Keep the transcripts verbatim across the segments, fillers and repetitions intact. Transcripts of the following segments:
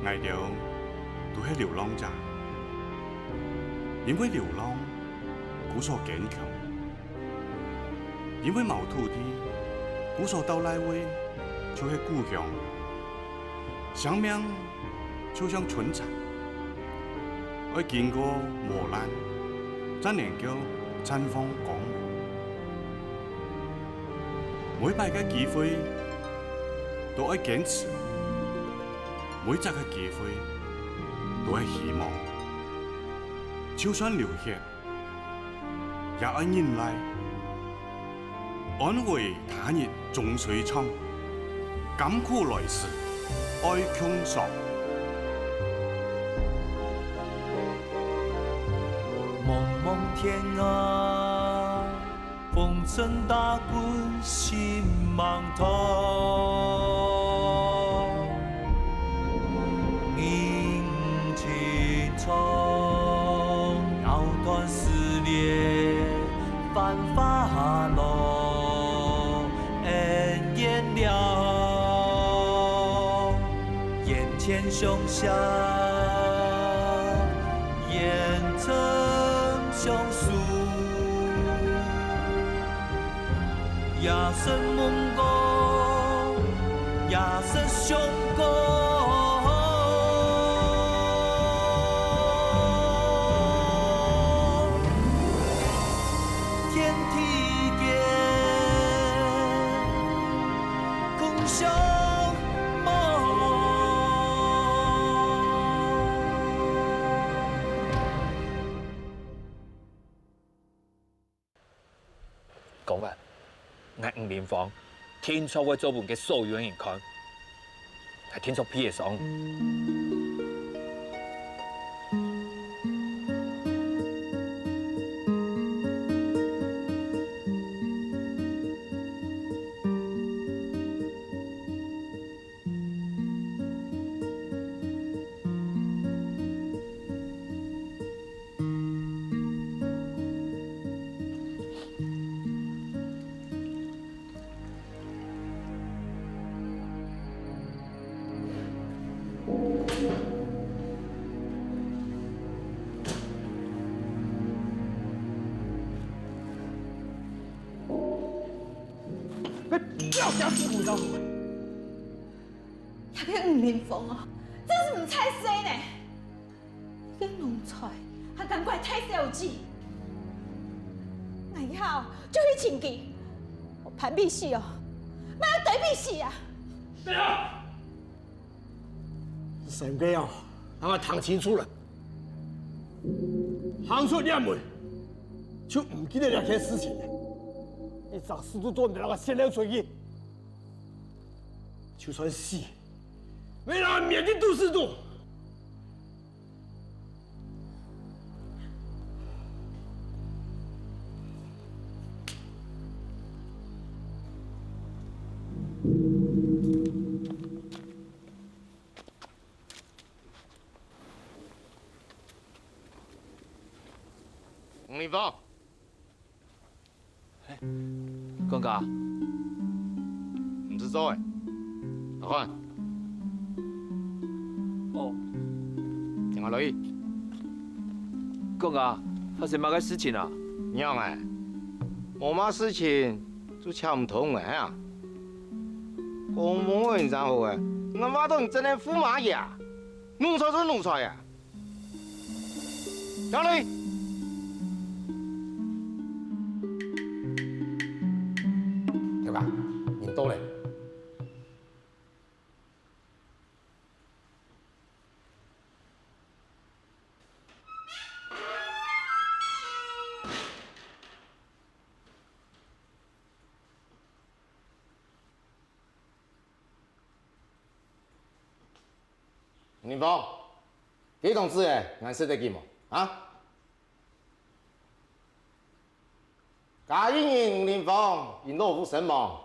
𠊎兜都係流浪者，因為流浪，故所堅強；因為無土地，故所到哪位就係故鄉。生命就像春蠶，愛經過磨難，正能夠綻放光芒。每擺个機會都愛堅持，每隻个機會都愛希望。就算流血， 也愛忍耐。安危他日終須長，甘苦來時愛共嘗。茫茫天涯，風塵打滾心茫茫。人情長， 藕斷絲連，繁華落恩怨了。眼前相惜，眼曾相守。 夜深夢光，夜深相光。天地間，共相望。 講啊，𠊎吳林芳，定著會做分該所有人看。𠊎定著P S上。 不要講這種話。 這个吳林芳哦，真係毋使死呢！一个奴才，還敢怪大小姐？𠊎以後就去尋佢，𠊎攀佢死哦，乜愛追佢死啊！三个哦，𠊎聽清楚了，行出這門，就毋記得這件事情了，一隻字都做毋得摎佢洩漏出去。 就算死，也愛面對肚屎肚。吳林芳。 管家。毋使做欸，來看。哦。請𠊎落去。管家，發生麼个事情啊？仰仔？無麼事情就請毋通了啊？講無人正好欸，𠊎話到你真个駙馬爺，奴才就奴才啊！ 哪裡？頭家，人到了。 吳林芳，該同志仔，你識得佢無？啊？嘉義人吳林芳因老父身亡，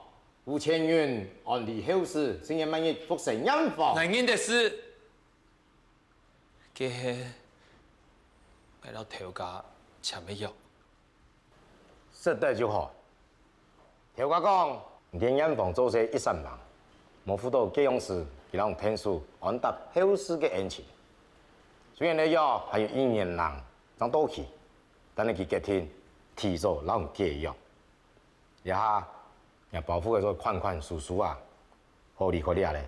吳千雲安危後事，正月滿月復生圓房。𠊎認得字，該係𠊎摎頭家簽个約。 識得就好。頭家講，你在圓房做事一身忙，無赴到該央時佢摎𠊎𢯭手安搭後事个恩情。雖然這約還有一年零正到期，但係佢決定提早摎𠊎解約。這下，𠊎包袱个所款款收收啊，好離開這咧。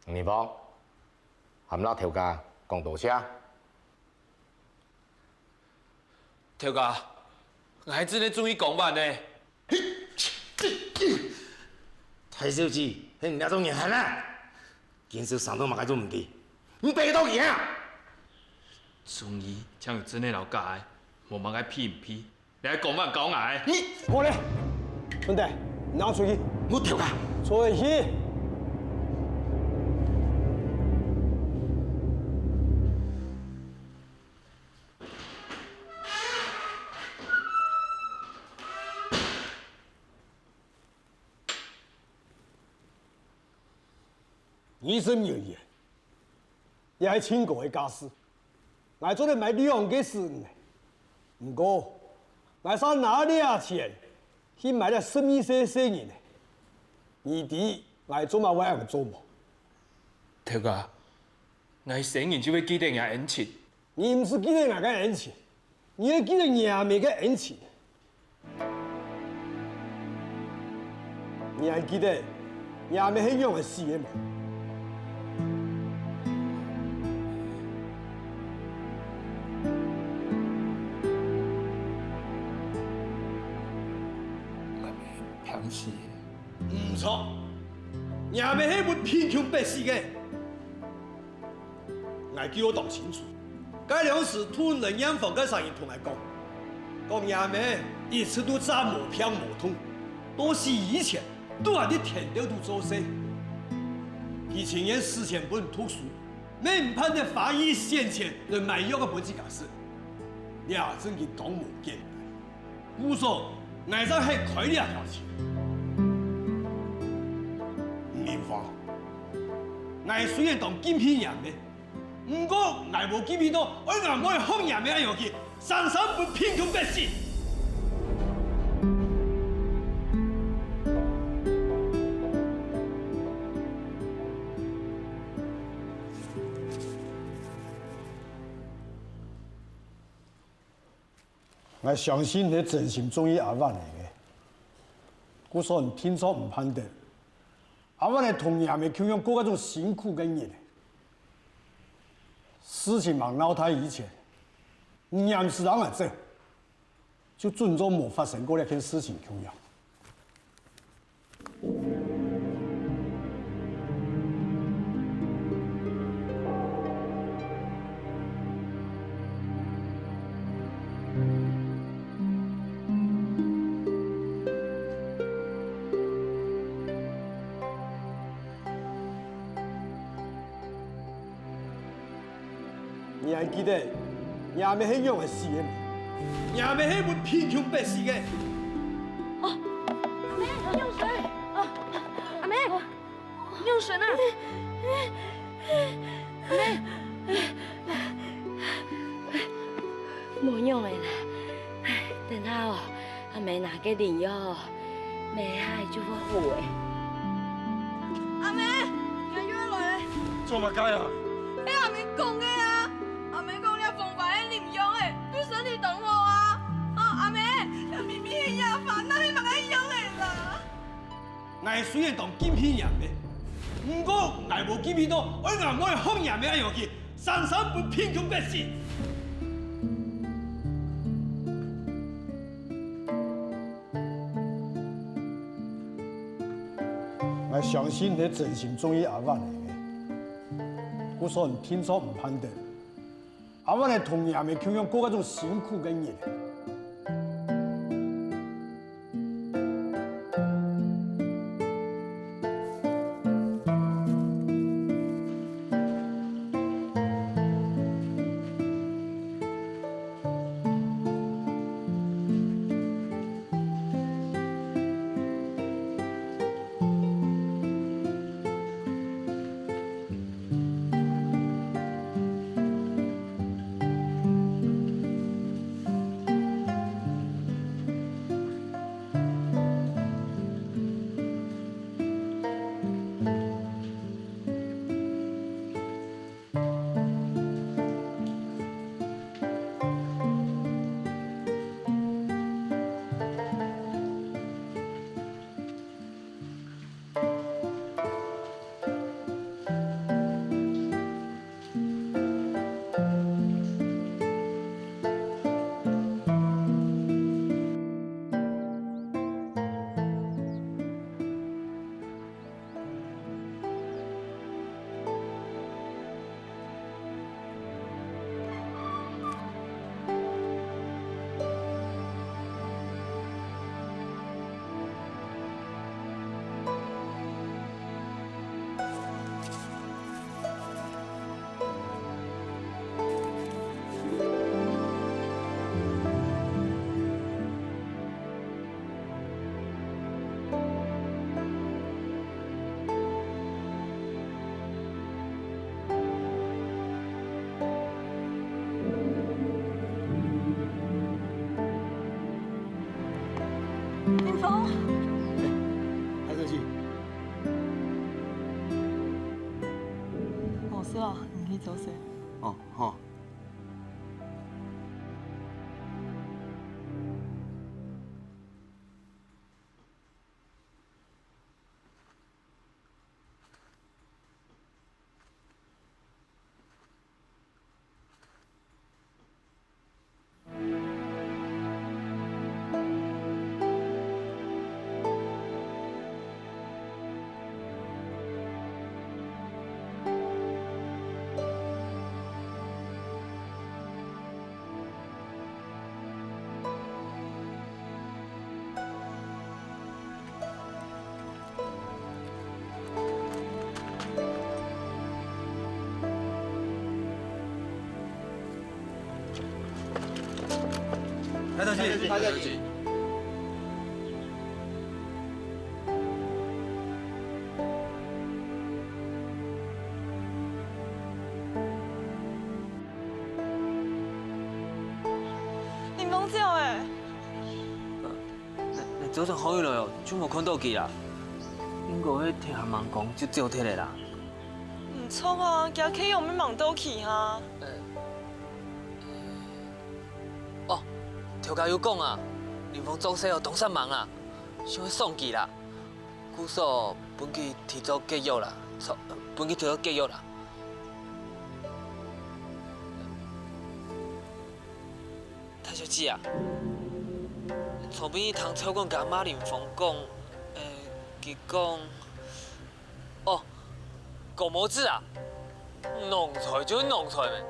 你好，還摎頭家講多謝。 頭家，𠊎真个終於講完呢。大小姐，係你這種人害啊！今世生到麼个都毋知，你白到佢啊！終於，像有真个摎假个，無麼个配毋配，你還講還講𠊎？你，好咧，文德，你拿出去。我頭家。出去。 二十元，這係盡高个價數，𠊎做得買兩個十五个。毋過，𠊎想拿這錢去買這十二歲細人仔。你知𠊎做麼會恁樣做無？頭家，𠊎生人就會記得若恩情。 你毋使記得𠊎个恩情，你愛記得若姆个恩情。你還記得若姆係仰仔死个無？毋著，若姆係分貧窮逼死个。 𠊎記到當清楚。該央時渡人來驗房个儕人同𠊎講，講若姆一直都詐無病無痛，到死以前都還在田坵肚做事。佢情願使錢分人讀書，乜毋盼得花一仙錢來買藥仔分自家食。這真經當無簡單。 故所，𠊎正係開這條情。吳林芳，𠊎雖然當敬佩若姆，毋過𠊎無敬佩到愛吾妹學若姆恁樣去，生生分貧窮逼死。 𠊎相信你係真心中意阿婉仔个，故所你定著毋盼得阿婉仔同若姆共樣過該種辛苦个日仔。事情吂鬧大以前，你若毋使摎𠊎走，就準做無發生過這件事情共樣。 你還記得若姆係仰仔死个無？若姆係分貧窮逼死个。哦，阿姆，仰般？哦，阿姆，仰般啊？阿姆，無仰仔啦。唉，等下哦， 阿姆拿个靈藥，乜下就會好咧。阿姆，若藥來咧。做麼个啊？係阿姆講个啊！阿姆講這風花係靈藥仔，對身體當好啊！啊，阿姆，這明明係野花，哪係麼个藥仔啦？ 𠊎雖然當敬佩若姆，毋過𠊎無敬佩到愛吾妹學若姆恁樣去，生生分貧窮逼死。𠊎相信你係真心中意阿婉仔个，故所你定著毋盼得 阿婉仔同若姆共樣過該種辛苦个日仔。風。哎，還在去？無事啊，你去做事。哦，好。 大家小心，大家小心。林峰走欸。 你，你早上好起來哦，就無看到佢啦。應該係天還吂光就走忒了啦。毋著啊，佢係毋係吂到去哈？呃，哦，頭家有講啊，林峰做事哦，當煞猛啊，想愛爽佢啦，故所分佢提早解約啦，著，分佢提早解約啦。 大小姐啊，昨晡日聽蔡管家罵林峰講，呃，佢講，哦，狗毛子啊，孬才就係孬才咩，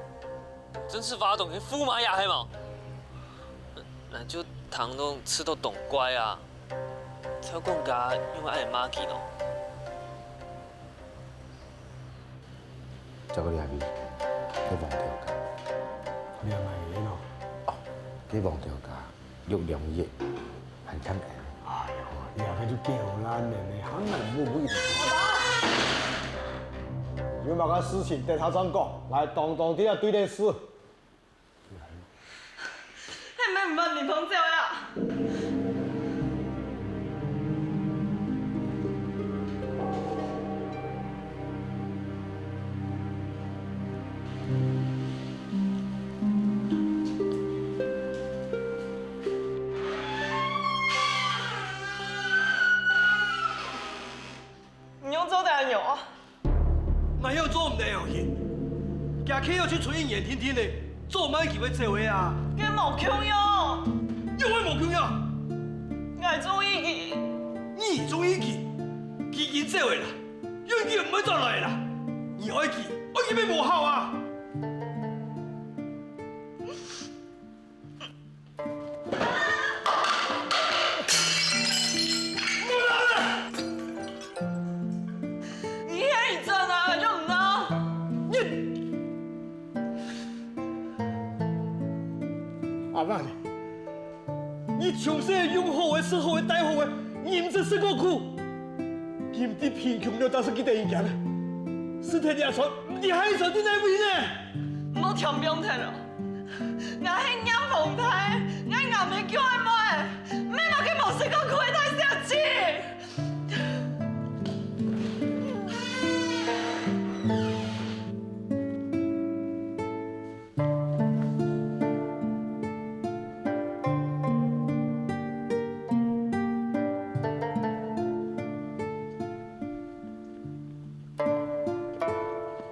真係話當个駙馬爺係無？𠊎就聽到試著當怪啊，蔡管家仰會恁樣罵佢呢？ 再過這位，該王頭家。這麼个咯？哦，該王頭家，六兩一，還欠人。哎喲，你這個就夠爛了呢，還難不會。有麼个事情等下正講，來，當當地啊，對等事。 係毋係毋捌林峰走啊？你仰做得恁樣啊？ 𠊎又做毋得了去。佢係愛去出去遠定定个，做麼个佢會走个啊？該無共樣。仰會無共樣？𠊎中意佢。你中意佢？佢已經走个啦，永遠毋會轉來个啦。你愛佢，愛佢乜無效啊！ 你係你轉來，𠊎就毋知。阿爸，你從細用好个、食好个、戴好个，你毋識食過苦。今日貧窮了，但係佢得人驚啊！食忒這餐，你還想去哪位呢？莫添病忒了。 𠊎係嚴豐泰，𠊎阿姆叫𠊎妹，毋係麼个無食過苦个大小姐。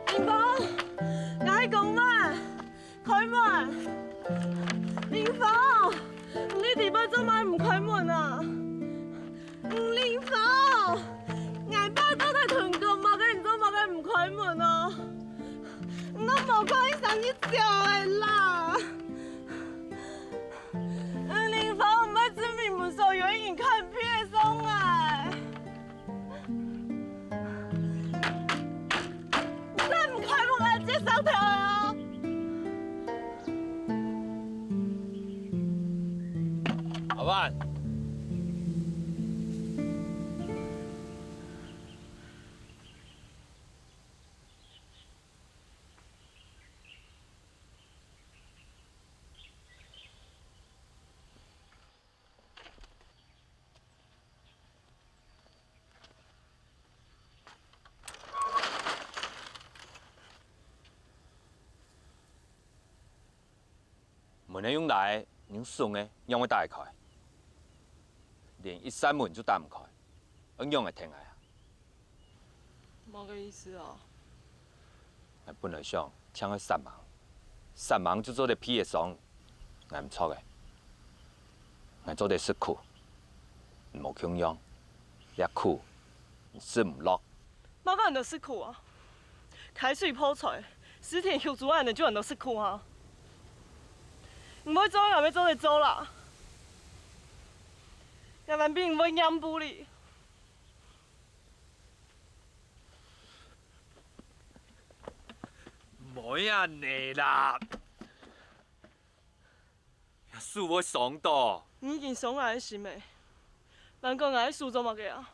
林峰，𠊎係江滿。 開門！林峰，你這擺做麼个毋開門啊？林峰，𠊎爸到底同你講麼个，你做麼个毋開門啊？你都無看醫生，你走个啦！林峰，毋係證明無所有人看病个傷害。 你再毋開門，𠊎就接上頭了哦！阿滿。門係用拉个，你用㧾个，仰會打得開？連一扇門就打毋開，愛仰仔跈𠊎啊？麼个意思啊？𠊎本來想淨愛煞猛，煞猛就做得避會爽，𠊎毋著个。𠊎做得食苦，你無共樣，這苦你食毋落。 麼个安到食苦啊？開水泡菜，思田畜豬恁呢就安到食苦啊？你會做，𠊎乜做得做啦。𠊎還比你會染布哩。毋好恁呢啦！ 手會傷到。你已經傷𠊎个心了，還管𠊎个手做麼个啊？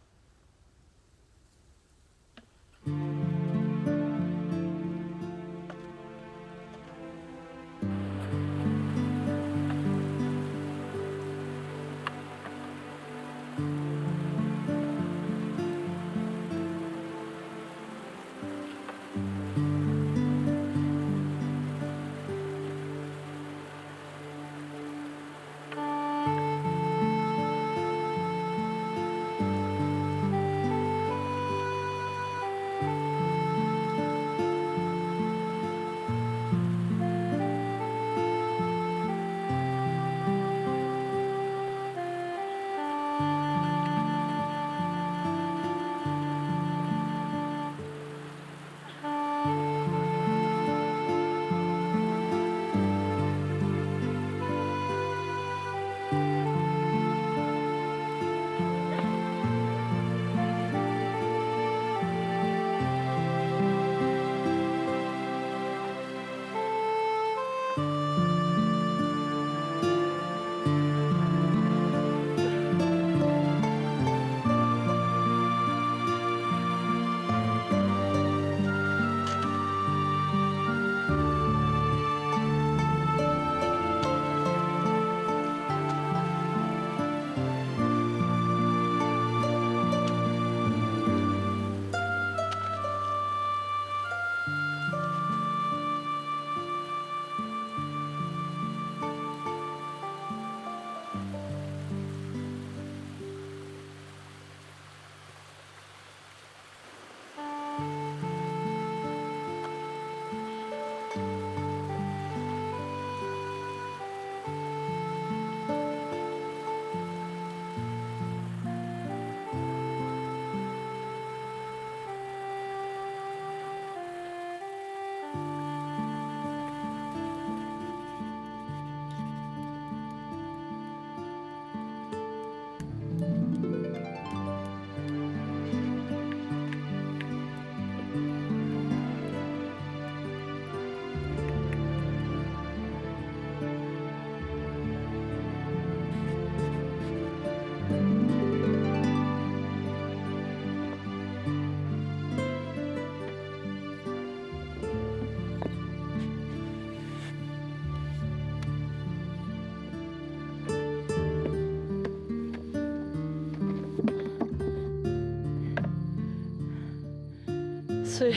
水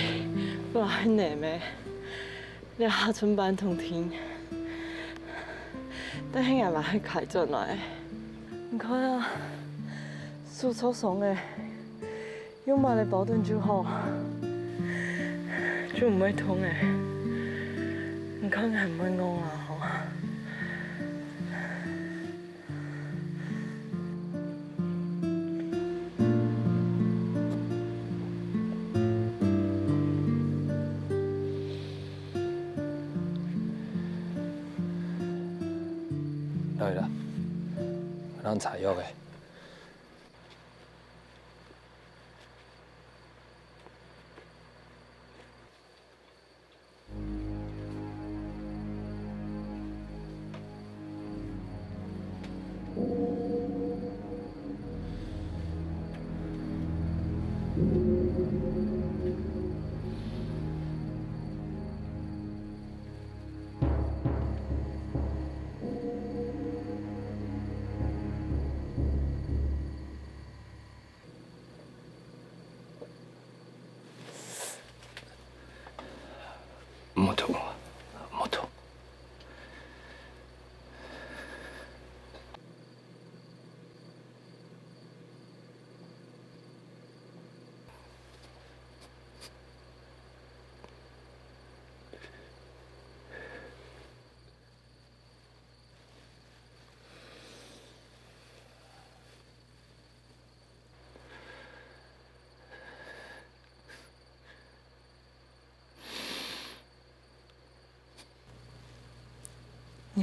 本來係冷个，這下賰半桶定，等下𠊎還愛㧡轉來。你看啊，手著傷个， 用襪仔包等就好，就毋會痛了。你看𠊎毋會戇啊吼。來啦，𠊎摎你擦藥仔。 毋好動，毋好動。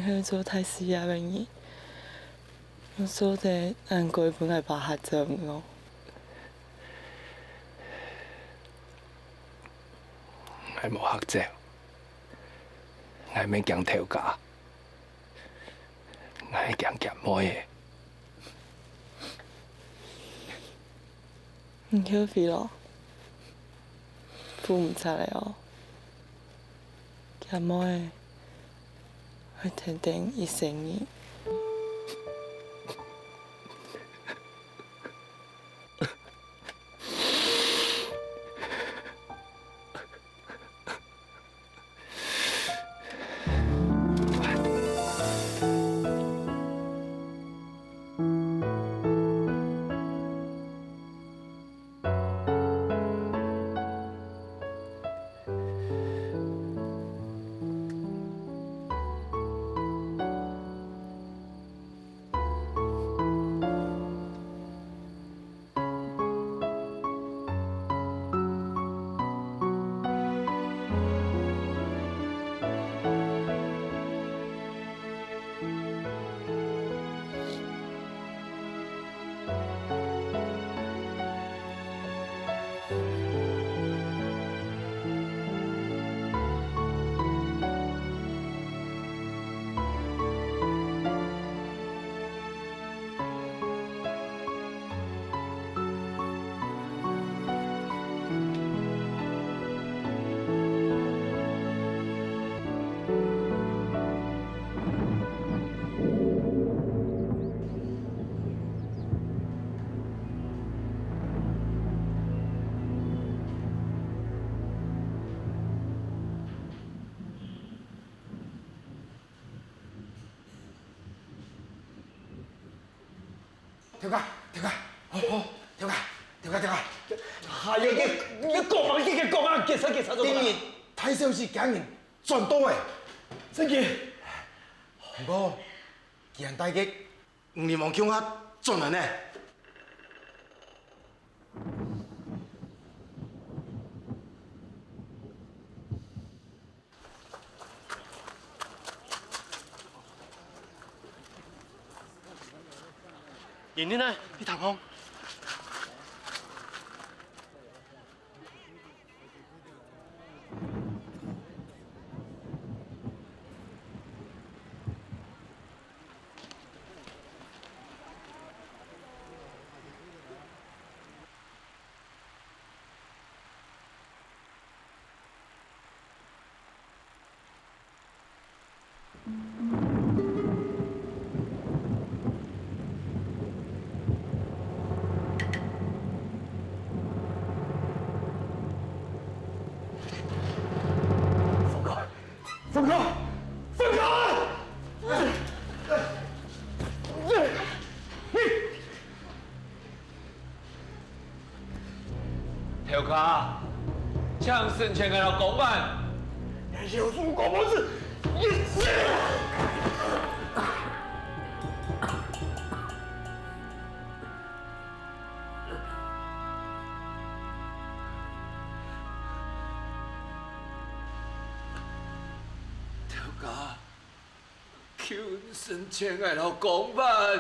係做大事業个人，做得恁該分𠊎爸嚇走無？𠊎無嚇走，𠊎毋係驚頭家，𠊎係驚厥妹仔。 你後悔咯？負毋著了哦！厥妹會跈等一生人。 頭家，頭家，好，好，頭家，頭家，頭家。哎呀，你，你講啊，你講啊，警察，警察，今日大小姐驚人轉到欸。真个？毋過，既然大吉，你望共下轉來呢？ 人呢？你聽看。 放開！放開！放開！你！ 頭家，請生請𠊎摎講完。你有事講無事，你死！頭家，求你生請𠊎摎講完。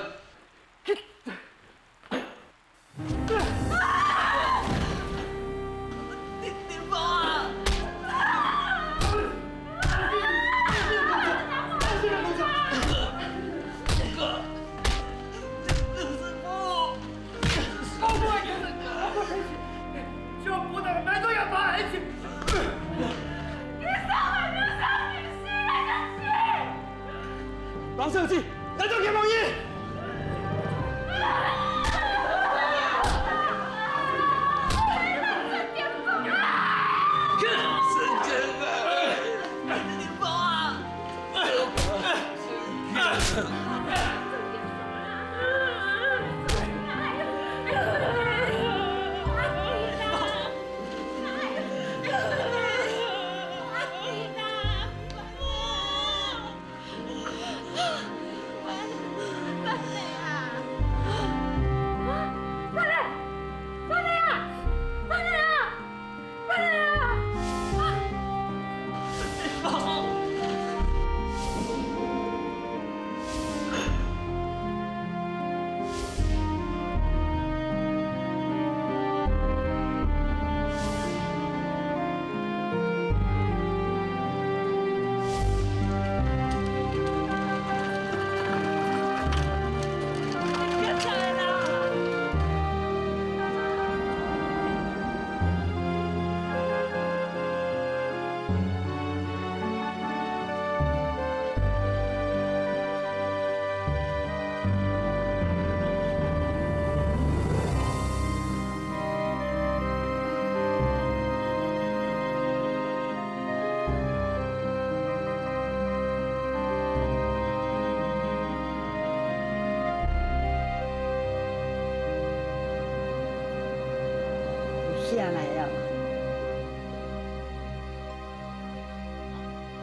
驚个啊。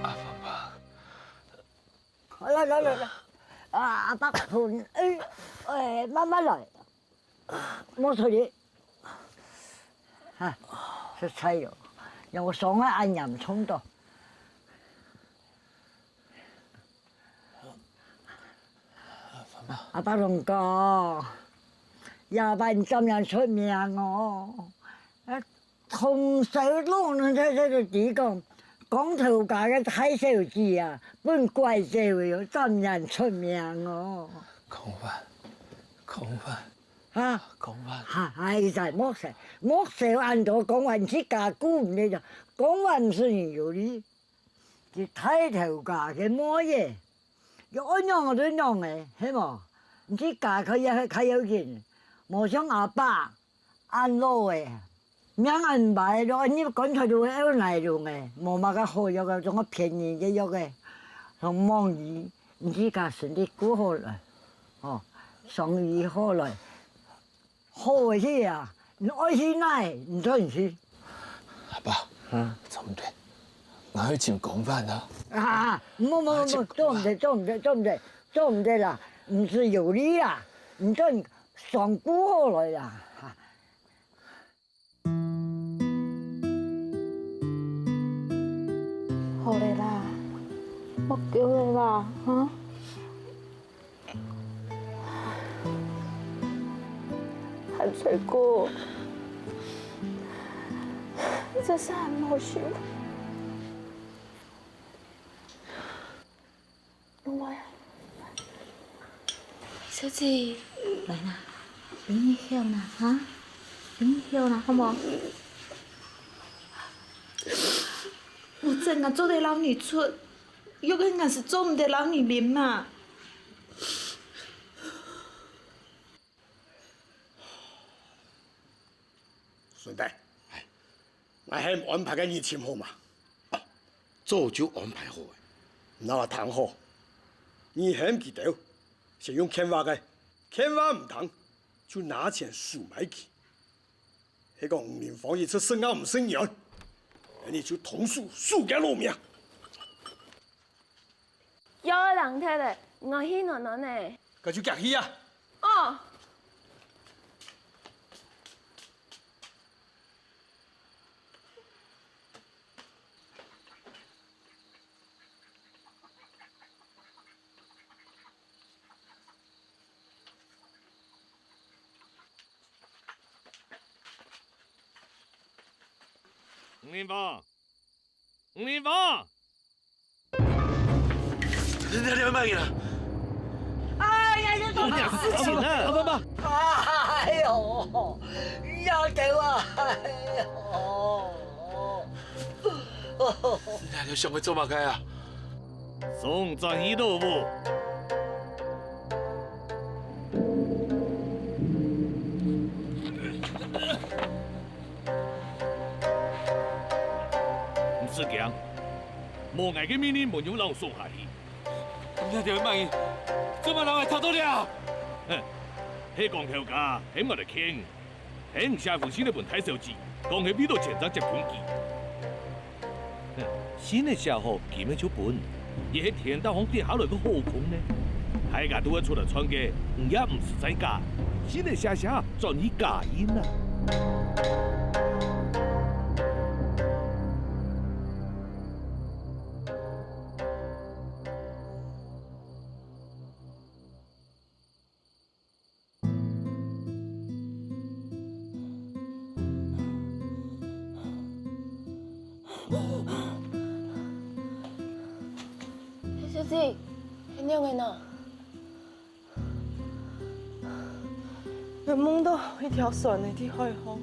阿爸爸。來來來來，啊，阿伯睏，哎，哎，慢慢來，莫出力。哈，實在喲，讓我傷害恁嚴重到。 阿伯龍哥，夜半點樣出名哦？啊，通宵攏在在在講，光頭家个大小姐啊，分拐走了，點樣出名哦？講法，講法，啊？講法。哈，哎呀，莫說，莫說恁多，講話自家顧毋得，講話毋係人有理。 佢大頭家个妹仔，愛仰仔就仰仔，係無？你自家較要較要緊，無像阿爸恁老个，命恁歹，就愛入棺材就會屙泥龍个，無麼个好藥个，總係騙人个藥个，同網魚，你自家身體顧好來，吼，生意好來。 好个去啊，你愛去哪，你轉去。阿爸，啊？做毋得，𠊎愛尋光煥啊。啊，無無無，做毋得，做毋得，做毋得，做毋得啦，毋係有理啦，你轉上古好來啦。好了啦，莫噭了啦，哈？ 還吹過，這下很好笑。小姐，來啦，分你歇啦，哈？分你歇啦，好無？𠊎真个做得摎你出， 藥仔𠊎係做毋得摎你啉啊。順德，𠊎喊安排个日程好無？早就安排好了。𠊎聽好，你喊佢兜，先用勸話个，勸話毋聽，就拿錢收買佢。 係講林芳一直識𠊎毋識緣，𠊎俚就動手收佢老命。藥仔冷忒了，𠊎去暖暖仔。該就遽去啊！哦。 吳林芳，吳林芳！你，你，你麼人啊？哎呀，你做麼个事情啊？阿爸爸！哎喲，呀，救啊！哎喲！你，你想愛做麼个啊？ 送轉去都無。毋使驚，無𠊎个命令，無人會摎你送下去。你兜麼人？做麼人會拖到這？哼，係光頭家，喊𠊎來勸。 係你寫封信來分大小姐，講係為著錢正接近佢。哼，信仔寫好，金仔就分，這係天頂項跌下來个好空呢。大家都會出來賺个，你也毋使再假，信仔寫寫，轉去假印啊！ 小姐，係仰仔呢？𠊎夢到一條船仔在海項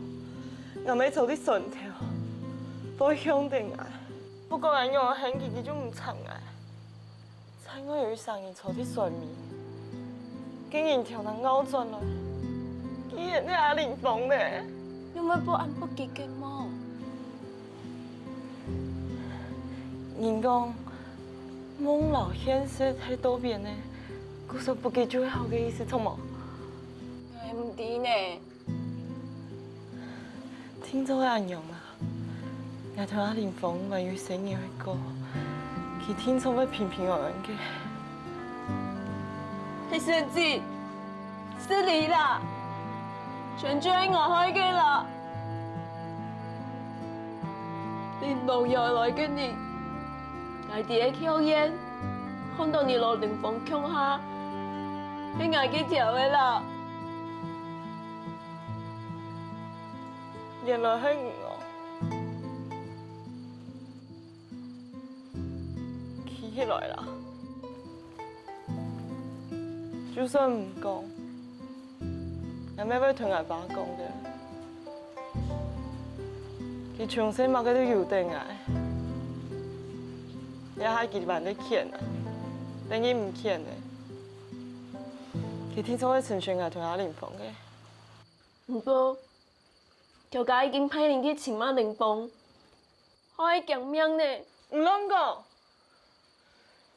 ，𠊎姆坐在船頭，背向等𠊎。不管𠊎仰仔喊佢，佢就毋睬𠊎。 另外有一儕人坐在船尾，該人頭那拗轉來，居然係阿林芳呢！你會發恁不吉个夢？人講，夢摎現實係倒反个，故所不吉就係好个意思，著無？𠊎毋知呢。定著會恁樣啊！𠊎同阿林峰還有細人會過，佢定著會平平安安个。係小姐，失禮啦，全就係𠊎害个啦。林峰要來个日，𠊎在該校園看著你摎林峰共下，係𠊎个條仔啦。 原來係你哦！企起來啦！就算毋講，𠊎乜會同𠊎爸講个。佢從細麼个都由得𠊎，這下佢懶得譴啊，等於毋譴了。佢定著會成全𠊎同阿林峰个。 毋過，頭家已經派人去尋阿林峰，好愛驚命呢！你亂講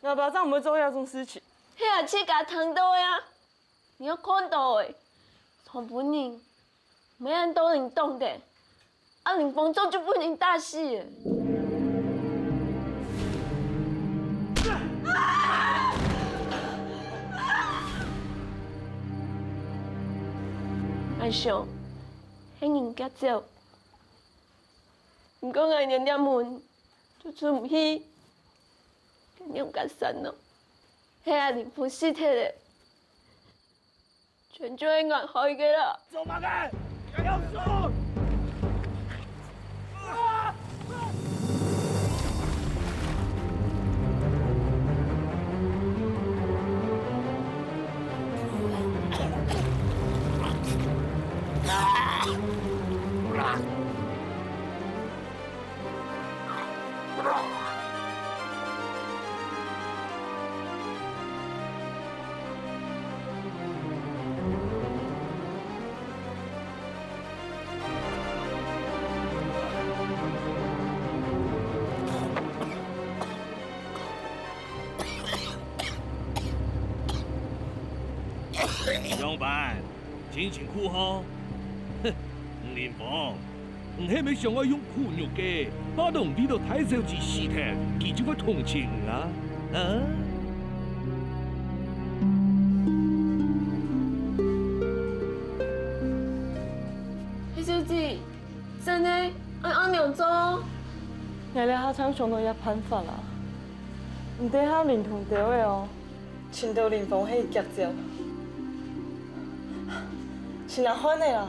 ！𠊎爸正毋會做這種事情。係𠊎自家聽著个啊！你也看著了，上晡日，毋係恁多人擋个，阿林峰早就分人打死了。 𠊎想，係人趜走，毋過𠊎連這門都出毋去，該仰結煞呢？係阿林峰死忒了，全就係𠊎害个啦！做麼个？不要動！啊！ 仰般，真辛苦吼！哼，吳林峰，你係毋係想愛用苦肉計，巴當為著大小姐死忒，佢就會同情你啊？啊？大小姐， 真个，愛恁樣做？𠊎這下正想著一辦法啦，毋得喊林峰兜仔哦，尋著林峰係趜走。尋阿漢仔啦，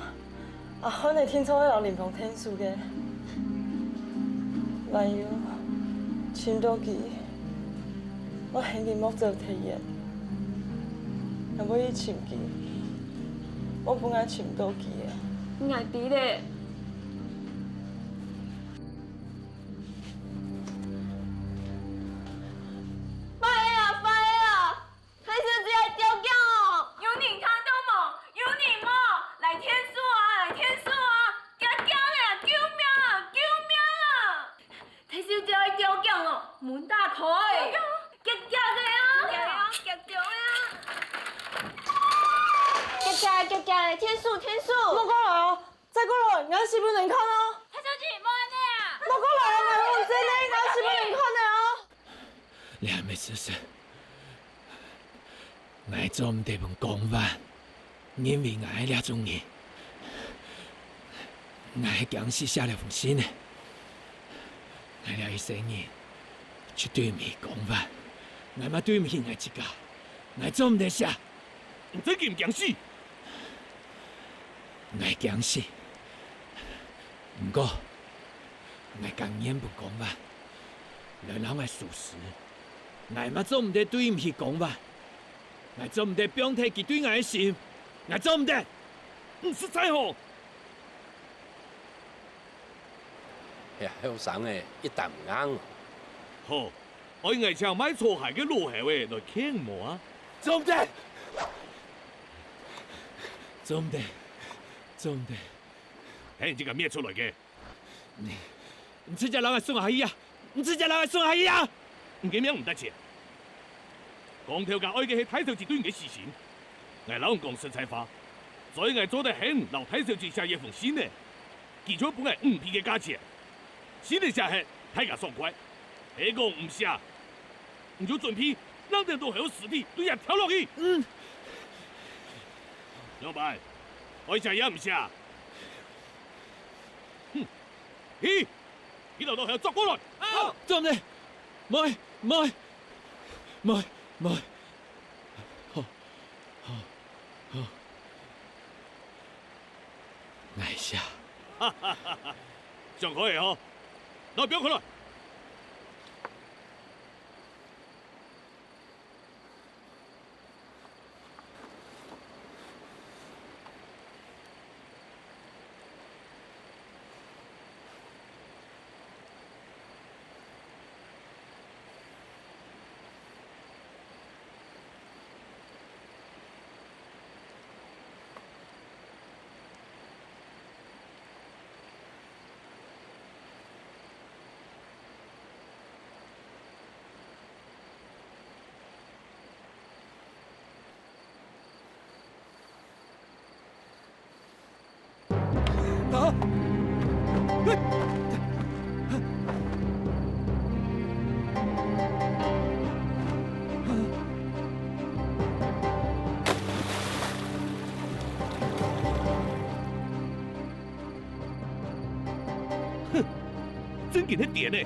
阿漢仔定著會摎林峰𢯭手个。還有，尋著佢， 𠊎喊佢莫走忒遠，𠊎會去尋佢，莫分𠊎尋毋著佢啊！𠊎知了。壞了啊，壞了啊！大小姐愛著驚哦！有人聽著無？有人無？來𢯭手啊，來𢯭手啊！遽遽咧，救命啊，救命啊！ 大小姐愛著驚哦，門打開，遽遽个啊，遽遽个啊，遽遽遽遽，𢯭手𢯭手，莫過來哦，再過來，𠊎死分人看哦！大小姐，莫恁樣啊！莫過來哦，𠊎門真个，𠊎死分人看个哦！你還沒試試？ 𠊎做毋得分江帆認為𠊎係這種人。𠊎係驚死寫這封信个。𠊎這一世人，就對毋起江帆，𠊎嘛對毋起𠊎自家。𠊎做毋得寫。你真經驚死？𠊎驚死。毋過，𠊎甘願分江帆來摎𠊎收屍。 𠊎嘛做毋得對毋起江帆，𠊎做毋得放忒佢對𠊎个心，𠊎做毋得。你實在吼！這後生仔一擔硬哦。好，愛𠊎請賣草鞋个老猴仔來牽無啊？做毋得！做毋得！做毋得！係你自家搣出來个。 你，你直接摎𠊎送下去啊！你直接摎𠊎送下去啊！你个命毋值錢。江頭家愛个係大小姐對你个死心。𠊎摎你講實在話，只有𠊎做得喊你摎大小姐寫一封信仔。佢就分𠊎五倍个價錢。寫得寫忒，大家爽快；係講毋寫，你就準備讓等到後事體對這跳落去。嗯。仰般？愛寫也毋寫？哼！去！去摎到後捉過來！好！做毋得！毋愛！毋愛！毋愛！毋愛！好！好！好！ 𠊎寫。想開个吼，來，放開來！ 啊！哼，真經係癲呢！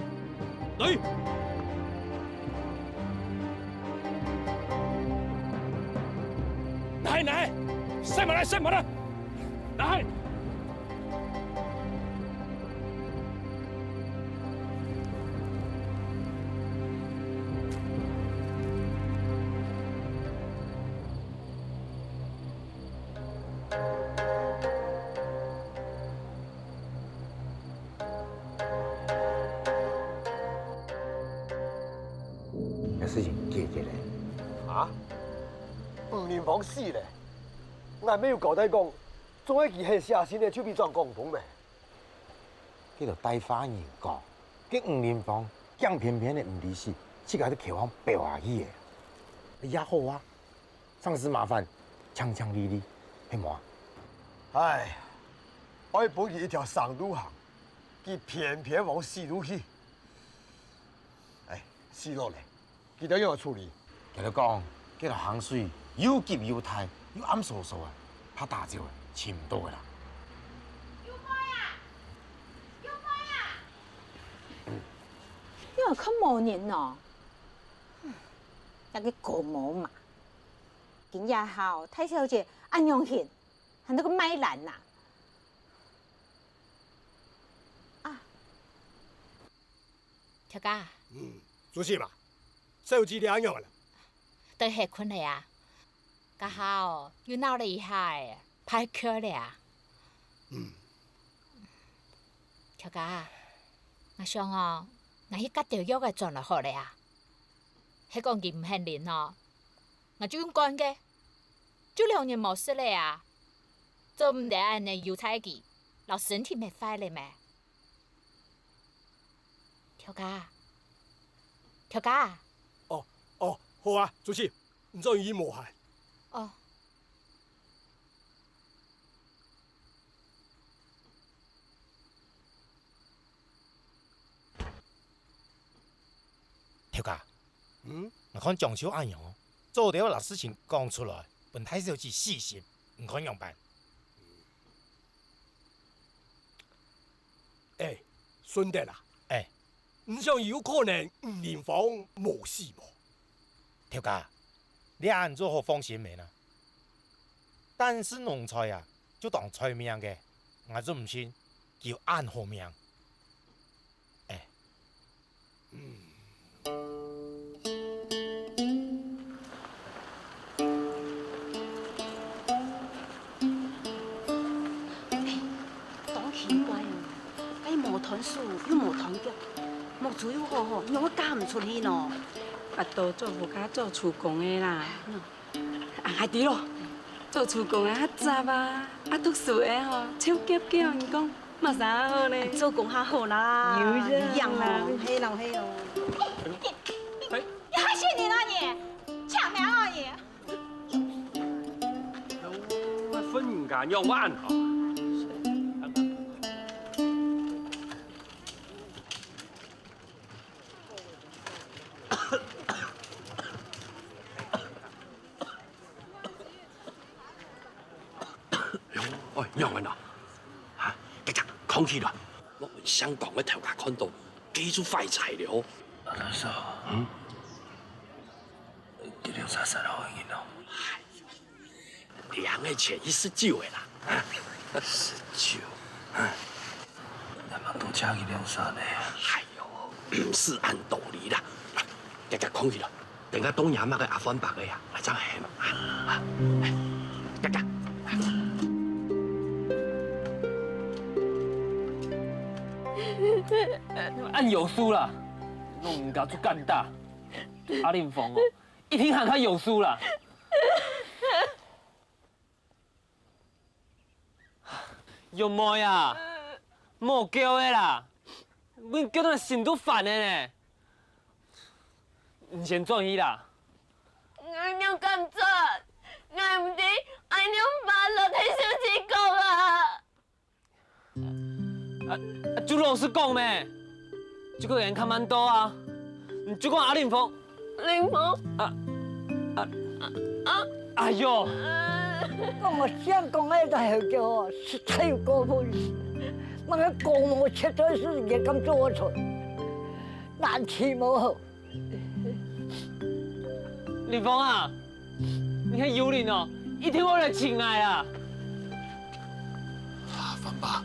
來！ 拿去，拿去！殺馬來，殺馬來！拿去！ 這事情解決了。啊？吳林芳死了？𠊎乜有交代講，總係佢係寫信个就分佢轉廣東咩？該兜帶話人講，該吳林芳驚偏偏个毋離世，自家在橋項飆下去个。也好啊， 省事麻煩，淨淨利利，係無啊？唉，愛分佢一條生路行，佢偏偏往死路去。唉，死了咧，佢兜仰般處理？佢兜講，該條坑水又急又大，又暗疏疏啊，怕打走啊，尋毋到个啦。有妹啊！有妹啊！你看無人哦？該个姑母嘛！ 今夜下大小姐恁樣形，還在該賣懶哪！啊！頭家。嗯，做麼个？小姐這樣了。對歇睏了啊！這下哦，又鬧了一下仔，怕忒𤸁了啊！嗯。頭家，𠊎想哦，𠊎去㧯兜藥仔轉來好了啊！係講佢毋肯啉哦， 𠊎就用灌个，就兩日無食了啊！做毋得恁樣由在佢，摎身體搣壞了咩？頭家，頭家！哦，哦，好啊，主席，你做生意無閒。哦。 頭家，嗯？𠊎看將就恁樣哦，做得摎事情講出來，分大小姐死心，你看仰般？哎，順德啊，哎，你想有可能吳林芳無死無？頭家，你恁做好放心个啦。但是奴才啊， 就當在命个，𠊎就毋信佢有恁好命。哎。當奇怪哦，該無斷手又無斷腳，目珠又好好，仰會嫁毋出去呢？啊，都做屋下做廚工个啦。 啊，𠊎知咯，做廚工个較雜啊，啊，讀書个吼，超遽遽，你講，麼儕好呢？做工較好啦，有影啦。係咯，係咯。哎。你害死人啊你！搶命啊你！分人家仰會恁好？仰般啊？哈，遽遽囥起來！𠊎等姓江个頭家看到，佢就壞彩了。阿大嫂，嗯？佢兩儕殺好个人哦？哎喲，兩个錢一十九个啦。啊？十九？哎，那麼多加一兩儕呢？哎喲，毋係恁道理啦。遽遽囥起來！ 等下到若麼个阿番伯个啊，𠊎正喊啊。啊，來，遽遽。恁有事啦，攏毋敢出敢打。阿林峰哦，一定還較有事啦。 玉妹啊，莫噭个啦，你噭到𠊎心都煩个呢。你先轉去啦。𠊎仰敢轉？𠊎毋知愛仰般落地受氣功啊！啊，啊，就老實講咩，這個人看蠻多啊，你就講阿林峰。林峰？啊，啊，啊，哎喲！講𠊎姓江个大頭家哦，實在有過分。麼个江某絕對係也敢做出，難聽無好。 林峰啊，你係幽靈哦，一定會來尋𠊎啊！阿番伯。